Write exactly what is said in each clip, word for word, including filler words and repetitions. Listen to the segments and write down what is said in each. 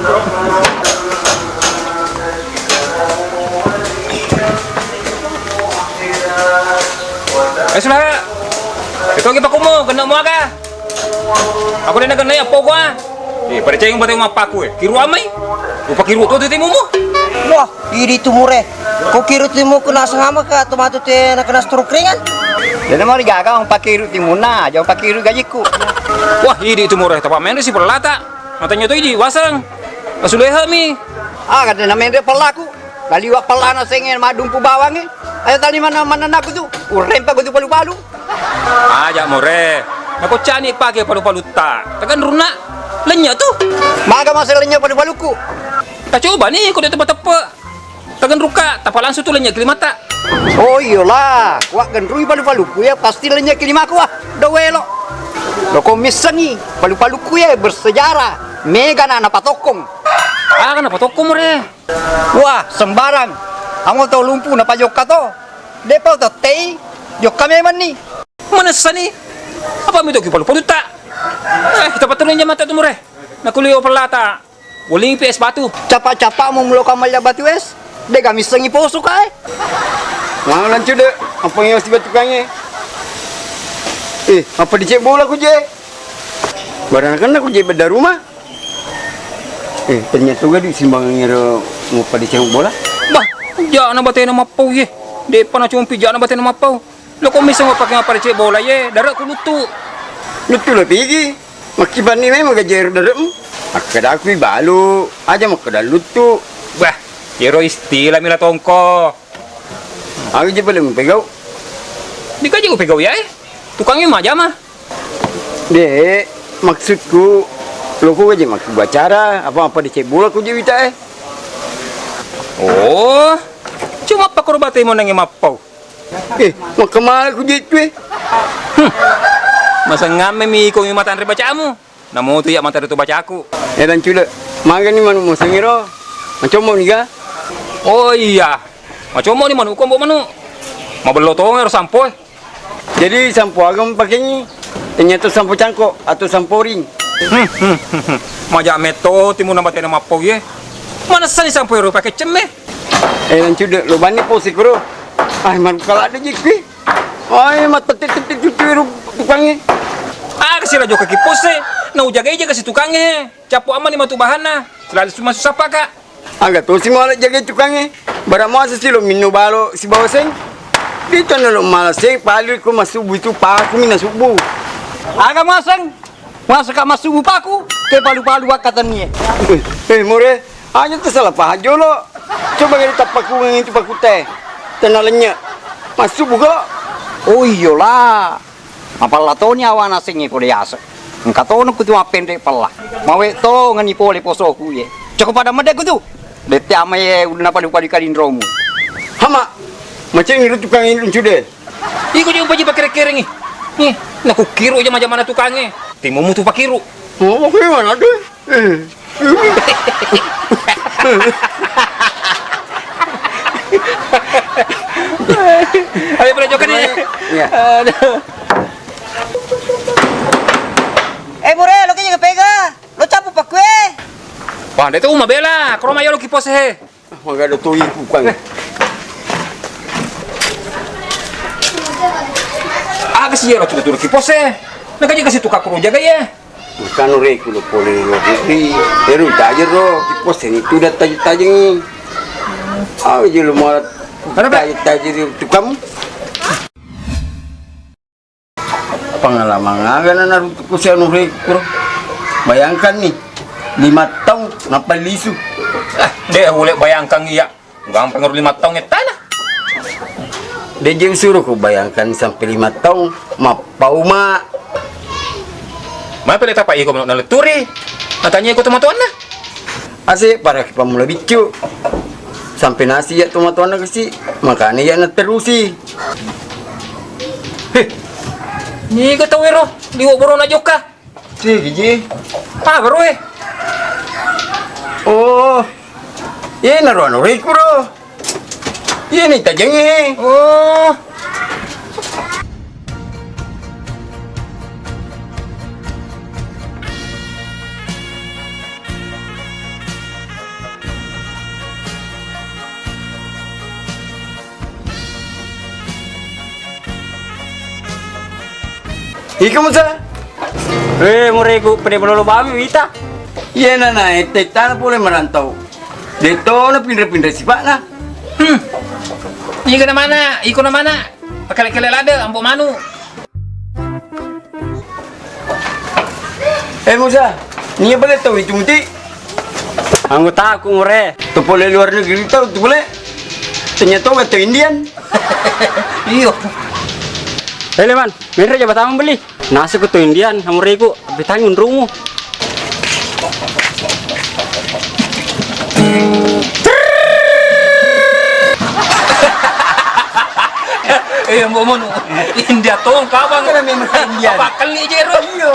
Eh, Sulaha. Itu lagi pakumu, kena muaga. Aku dena kena apa gua? Eh, pada ceng batemu mappaku, eh. Kiru amai. Rupa kiru tu timumu. Wah, idi tu mure. Ko kiru timu kena sengama ka tomatu te na kena stroke ringan. Jadi mau digaga orang pakiru timunna, jangan pakiru gajiku. Wah, idi tu mure. Tapa main si perlata. Matanya tu idi wasang. Asuleha mi. Ah, kada na main dia pelaku. Laliwa pelana senge madumpu bawangi. Ayo tali mana mana naku tu. Urempa ku tu palu-palu. Aja more. Nako cani pake palu-palu ta. Tekan runa. Lenya tu. Maga masa lenya palu-paluku. Tak coba ni ko dia tepe-tepe. Tekan ruka, tapa langsung tu lenya kelimata. Oh iyolah, wa genrui palu-paluku ya pasti lenya kelimaku ah. Dowelo. Loko missengi, palu-paluku ya bersejarah. Mega na napatokkong. Ah, kan napatokkong more. Wah, sembarang. Amo tau lumpu napajokka to. Depa to tei, jokka memang ni. Manessa ni. Apa mito ki palu-palu ta? Eh, kita patulung jamata tu more. Nakulio pelata. Weling P S batu. Capa-capa mu mulo kamalla batu es. Dega missengi posu kae. Mau lancu de. Apa yang harus batu kanye? Eh, apa dicek bola ku je? Barang kena ku je beda rumah. Eh, ternyata juga di simbangan ngero mau pada cek bola. Bah, jana batena mappau ye. Depa na compi jana batena mappau. Lo ko misseng mappake mapparecce bola ye, dare'ku luttu. Luttu le pigi? Makkibanni memang gajeru dare'mu. Makkedakui balu, aja makkeda luttu. Wah, yero istilah mila tongko. Aga je paling pegau? Dikaji ku pegau ya eh. Tukangnge majama. De, maksudku loko gaje makkegu acara, apa-apa dicek bola ku je wita eh. Oh, cuma pakkoro batemu nange mappau. Eh, makkamala ku je tu eh. Hmm. Masengamme mi iko mi matanre bacamu. Namutu iya matanre tu bacaku. Eh, dan cule, magani manu musengiro. Macommo niga? Oh iya. Macommo ni manu kombo manu. Mabello tongero sampo eh. Jadi sampo aga mupakengngi? Ternyata sampo cangkok atau sampo ring. Hmm, hmm, hmm, hmm. Maja metto timunna batena mappau ye. Manessani sampo ero pake cemme. Eh, lancu de, lo banni posi kuro. Ai, maru kala de jikki. Ai, matetti-tetti cucu ero tukangnge. Ah, kasi rajo kaki pose. Na ujagai je kasi tukangnge. Cappu ammani matu bahanna. Selalu masuk sapa ka. Aga tosi mala jagai tukangnge. Bara muasesi lo minno balo sibawa seng. Ditonna lo mala seng, pali ko massubu itu paku mi nasubbu. Aga muaseng? Muaseka massubu paku, ke palu-palu wakkatennie. Eh, eh, more, aja tersalah paham jolo. Coba gari tappakungang itu pakute. Tenna lennye. Massubu ko. Oh iyolah. Mapella toni awana asengnge pole yaseng. Engka tono kutu mappenre pella. Mawe tongeni pole posoku ye. Coko pada medde kutu. Dette amae unna padu-padu kalinromu. Hama, maceng iru tukang ilu cude. Iko je umpaji pakere-kerengi. Nih, nakukiru aja majamana tukange. Timumu tu pakiru. Oh, oke mana deh? Eh. Ayo, Bro, jokan nih. Iya. Aduh. Eh, Bure, lo kayaknya kepega. Lo capu pak kue. Wah, dia tuh uma bela. Ke rumah ya lo kipos he. Ah, magada toi ku kang. Aga si ero tu tu kipos he. Nakaji kasi tukang kuro jaga ya. Kanu re kulo pole luar negeri. Eru tajero, kipos ini tu dah tajeng-tajeng. Ah, je lu mau tajeng-tajeng tu kamu. Pengalaman aga na naruntuku si anu re kuro. Bayangkan nih, lima tahun nappa lisu. Ah, de ule bayangkan iya. Gampang ero lima taung ettana. De je usuro ko bayangkan sampai lima taung, mappauma. Mape le tapa iko melo naletturi. Natanya iko tomatoanna. Ase para ki pammula biccu. Sampai nasi ya tomatoanna kasi, makanya ya naterusi. Heh. Niga tau ero, liwo borona jokka. Sigi ji. Ah, baru eh. Oh. Iye naro anu rikuro. Iye ni tajengi. Oh. Iko Musa. Eh, mureku pede malolo bami wita. Iya nana ette tana pole merantau. Detto na pinre-pinre sipakna. Hmm. Iko na mana? Iko na mana? Pakale-kale lade ambo manu. Eh Musa, nia bale tau itu muti? Anggotaku, Mure. Tu pole luar negeri tau tu pole. Ternyata tau Indian. Iyo. Eh, Leman, menre jaba tamang beli. Nasa ku tu Indian, Amureku, bitangi unrumu. Eh, mbok mono. India tong kabang. Kena memang Indian. Apa kali jero? Iyo.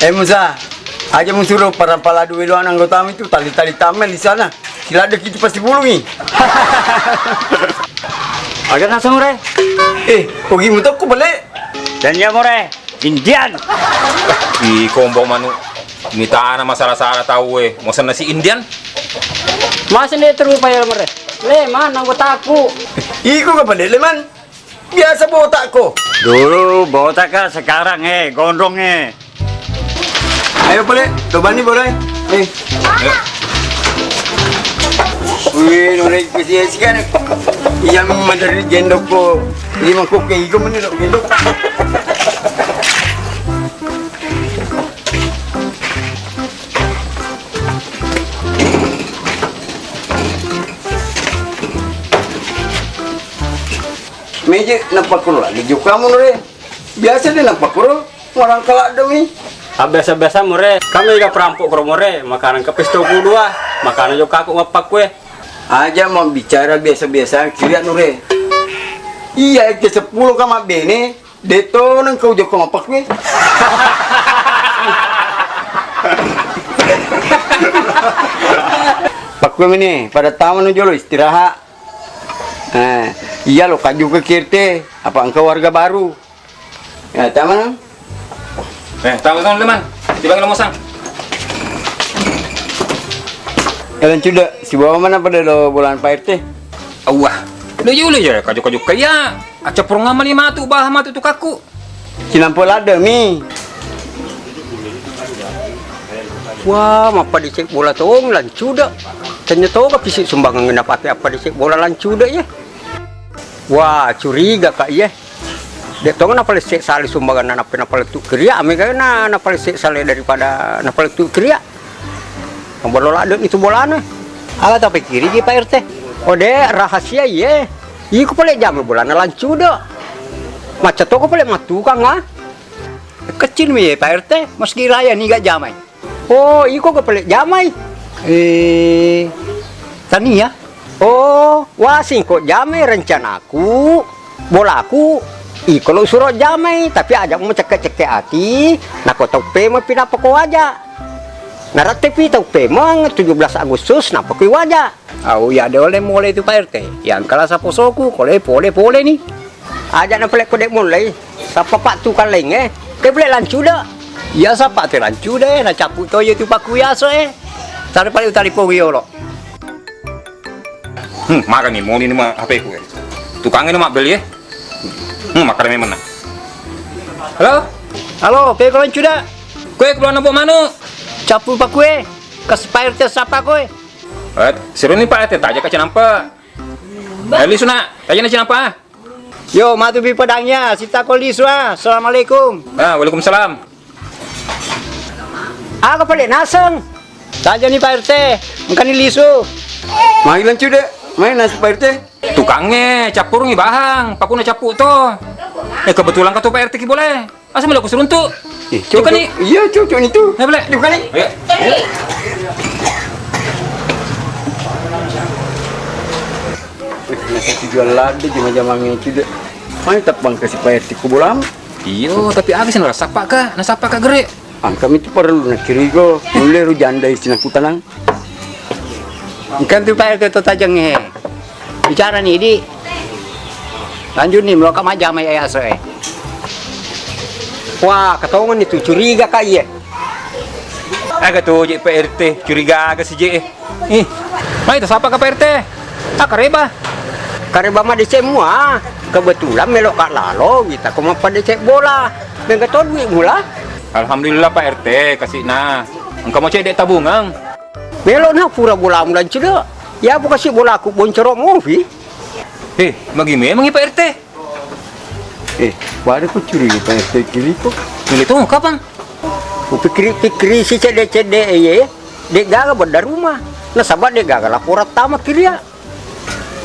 Eh Musa, aja musuro para pala dua dua anggota itu tali-tali tamel di sana. Sila ada kita pasti bulungi. Agak langsung re. Eh, pergi mutok ku balik. Dan ya more. Indian. Iko mbok manu. Mitana masalah-salah tau e. Mau sana si Indian? Masih nih terus bayar mere. Leman anggotaku. Iko ka balik Leman. Biasa botak ko. Dulu botak ka sekarang eh gondrong eh. Ayo pole, coba nih boleh. Eh. Ayo. Wih, nore kesi esi kan. Iya madari gendok ko. Lima ko ke iko menurut gendok. Meje napakuro lagi jukamu nore. Biasa de napakuro orang kala demi. Biasa-biasa more, kami ga perampok kuro more, makanan ke pistol dua, makanan jo kaku mappakue. Aja mau bicara biasa-biasa kiri nure. Iya ke sepuluh kama bene. Detto nengka ujokko mappakkue. Pakkue mene pada tama nu jolo istirahat. Eh, iya lo kaju ke K R T, apa engka warga baru? Ya, tama nang. Eh, tama tama teman. Tiba kena musang. Jalan cuda, sibawa mana pada lo bolaan Pak R T? Awah. Lo jolo ya kaju-kaju kaya. Aca purung mali matu bah matu tukakku. Cinampo ladde mi. Wah, mappadeceng bola tong lancuda. Tanya toga pisi sumbangan ngena pake appadeceng bola lancuda ya. Wah, curiga kak ye. Dek tong napalesse sale sumbangan nappa napalettu keria, amega na napalesse sale daripada napalettu keria. Mabalo ladde itu bolana. Aga tapikiriki Pak R T? Oh dek, rahasia iye. Iko pale jamai bolana lancuda. Macca toko pale mattukang ah. Kecil mi ye Pak R T, meski raya niga jamai. Oh, iko ga pale jamai. Eh, tania. Oh, wasing ko jamai rencanaku. Bolaku, iko lo suro jamai, tapi aja mu cekke-cekke ati, nako tau pema pi nappa ko waja. Narattepi tau pemeng tujuh belas Agustus nappa kui waja. Au ya de ole mole tu Pak R T. Yang kala saposoku kole pole-pole ni. Aja na pale ko dek mulai. Sappa pak tukang lainge. Ke pale lancuda. Ya sappa te lancuda e, na cappu to ye tu paku yaso e. Tare pale utali pongi yolo. Hmm, magani moni ni ma H P ku. Tukangnge ni mabbeli e. Hmm, makkada memang na. Halo? Halo, pe ko lancuda? Koe keluar nopo manu? Cappu pakue. Kas Pak R T sapa koe? Eh, siruni Pak R T taja ka cinampa. Eh, lisu na, taja na cinampa. Yo, matu bi pedangnya, sita ko lisu ah. Assalamualaikum. Ah, waalaikumsalam. Aga pale naseng? Taja ni Pak R T, engka ni lisu. Mai lancu de, mai naseng Pak R T. Tukangnge cappurungi bahang, pakuna cappu to. Eh, kebetulan ka tu Pak R T ki boleh. Asa melo kusuruntu. Eh, cocok. Ni. Iya, cocok ni tu. Ayo, boleh. Bukan ni. Ayo. Nasi jual lada jama-jama itu de. Mai tapang kasi Pak R T ku bolam. Iyo, tapi aga sih nasapa ka, nasapa ka gere. Angkami tu perlu nakirigo, nulle ru janda isi nakutanang. Engka tu Pak R T to tajengnge. Bicara ni di. Lanjut ni, meloka majjama ya aso e. Wah, ketongan itu curiga kak iye. Aga tu je Pak R T, curiga aga si je e. Ih, mai tasapa ka Pak R T? Ah, kareba. Kareba madeceng mua. Kebetulan melok ka lalo, kita ko mappadeceng bola. Mega to duit mula. Alhamdulillah Pak R T, kasih na. Engka mo cedde tabungang. Melo na pura bolamu lancu do. Ya bu kasih bolaku boncoro mofi. Eh, magi memang ya Pak R T? Eh, pada ku curiga Pak R T kiri ko. Ini tuh kapang? Ku pikiri-pikiri si cedde-cedde ye. Dek gaga bedda rumah. Nasaba dek gaga laporan tama kiri ya.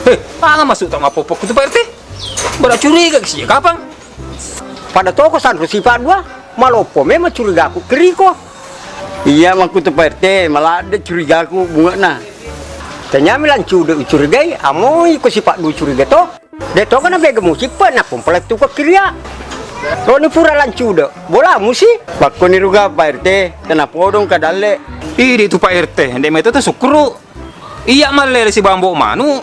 He, aga masuk tak mapopok tu Pak R T? Bara curiga ke sia kapang? Pada toko sanro sipa dua, maloppo memang curigaku keriko. Iya makku tu Pak R T, maladde curigaku bunga na. Tanyami lancu de curigai, amoi ko sipa dua curiga to. De to kana bega musipa na pompala tu ko kiria. Roni pura lancu de, bola musi. Pakkoni ruga Pak R T, tena podong kadalle. Idi tu Pak R T, ndek meto tu sukkuru. Iya mallele sibambo manu.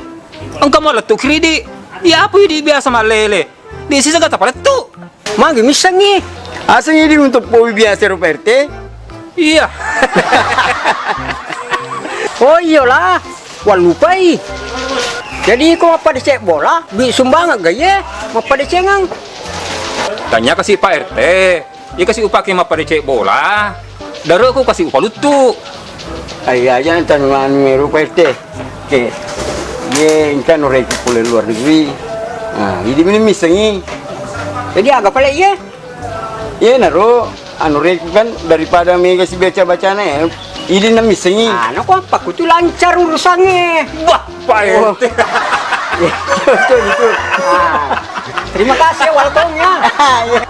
Engka mo lettu kiridi. Iya apa idi biasa mallele. Di sisa gata palettu. Magi missengi. Asengi di untuk powi biasa ro Pak R T. Iya. Oh iyalah, walupai. Jadi iko mappadeceng bola, duit sumbangan gaye, mappadecengang. Tanya kasih Pak R T. Iya kasi upake mappadeceng bola, daroku kasi upaluttu. Ai aja tanu anu meru Pak R T. Ke. Ye engka no reku pole luar negeri. Nah, idi mini missengi. Jadi aga pale ye? Ye naro anu reku kan daripada mega si baca-bacana ya. Idi na missengi. Anu ko apa kutu lancar urusannya. Wah, Pak Oh. R T. Iya, betul, betul. Ah. Terima kasih ya, welcome ya. Iya.